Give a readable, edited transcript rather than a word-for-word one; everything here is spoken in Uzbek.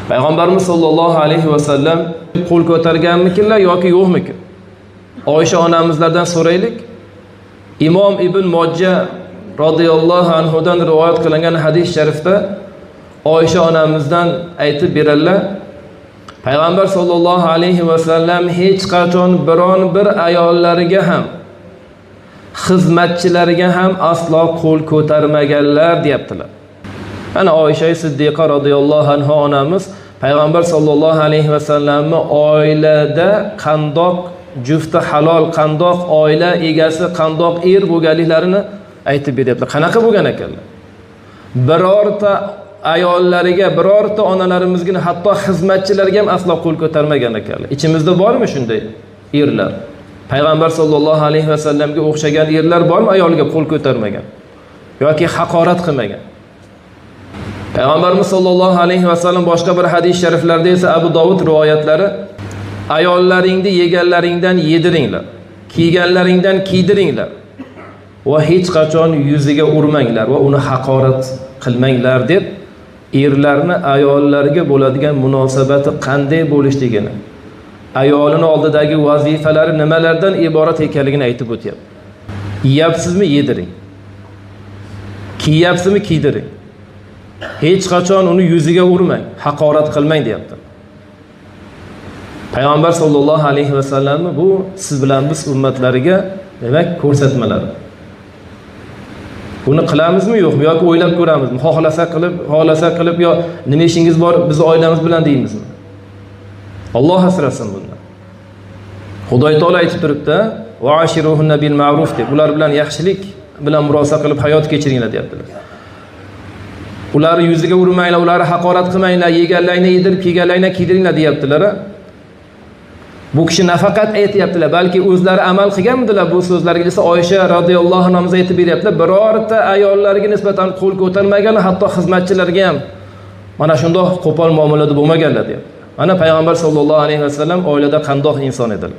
Payg'ambarimiz sollallohu alayhi vasallam qo'l ko'targanmikinlar yoki yo'qmikin? Oysha onamizlardan so'raylik. Imom Ibn Mojja radhiyallohu anhudan rivoyat qilingan hadis sharifda Oysha onamizdan aytib beradilar: Payg'ambar sollallohu alayhi vasallam hech qachon biron bir ayollariga ham, xizmatchilariga ham aslo qo'l ko'tarmaganlar deyaptilar. Ana Oysha Siddiqa radhiyallohu anha onamiz Payg'ambar sollallohu alayhi vasallamni oilada qandoq jufti halol, qandoq oila egasi, qandoq er bo'lganliklarini aytib beryaptilar. Qanaqa bo'lgan ekanlar? Birorta ayollariga, birorta onalarimizga, hatto xizmatchilarga ham aslo qo'l ko'tarmagan ekanlar. Ichimizda bormi shunday erlar? Payg'ambar sollallohu alayhi vasallamga o'xshagan erlar bormi ayoliga qo'l ko'tarmagan yoki haqorat qilmagan? Payg'ambarimiz sollallohu alayhi vasallam boshqa bir hadis shariflarda esa, Abu Dovud rivoyatlari, ayollaringni yeganlaringdan yediringlar, kiyganlaringdan kiydiringlar va hech qachon yuziga urmanglar va uni haqorat qilmanglar deb erlarni ayollarga bo'ladigan munosabati qanday bo'lishligini, ayolini oldidagi vazifalari nimalardan iborat ekanligini aytib o'tyapti. Yeyapsizmi, yediring. Kiyyapsizmi, kiydiring. Hech qachon uni yuziga urmang, haqorat qilmang deyapti. Payg'ambar sollallohu alayhi vasallamni bu siz bilan biz ummatlariga demak ko'rsatmalari. Buni qilamizmi, yo'qmi, yoki o'ylab ko'ramizmi? Xohlasa qilib, xohlasa qilib yo nima ishingiz bor biz oilamiz bilan deymizmi? Alloh asrasin bundan. Xudoy taolo aytib turibdi, va ashiruhunna bil ma'ruf deb, ular bilan yaxshilik bilan murosa qilib hayot kechiringlar deyaptilar. Ularni yuziga urmanglar, ularni haqorat qilmanglar, yeganlaringni yedirib, kiyganlaringni kiydiringlar deyaptilar. Bu kishi nafaqat aytyaptilar, balki o'zlari amal qilganmidilar bu so'zlarga desa, Oysha radhiyallohu anha aytib beryaptilar, birorta ayollarga nisbatan qo'l ko'tarmagan, hatto xizmatchilarga ham mana shundoq qo'pol muomalada bo'lmaganlar deyapti. Mana payg'ambar sollallohu alayhi vasallam oilada qandoq inson edilar.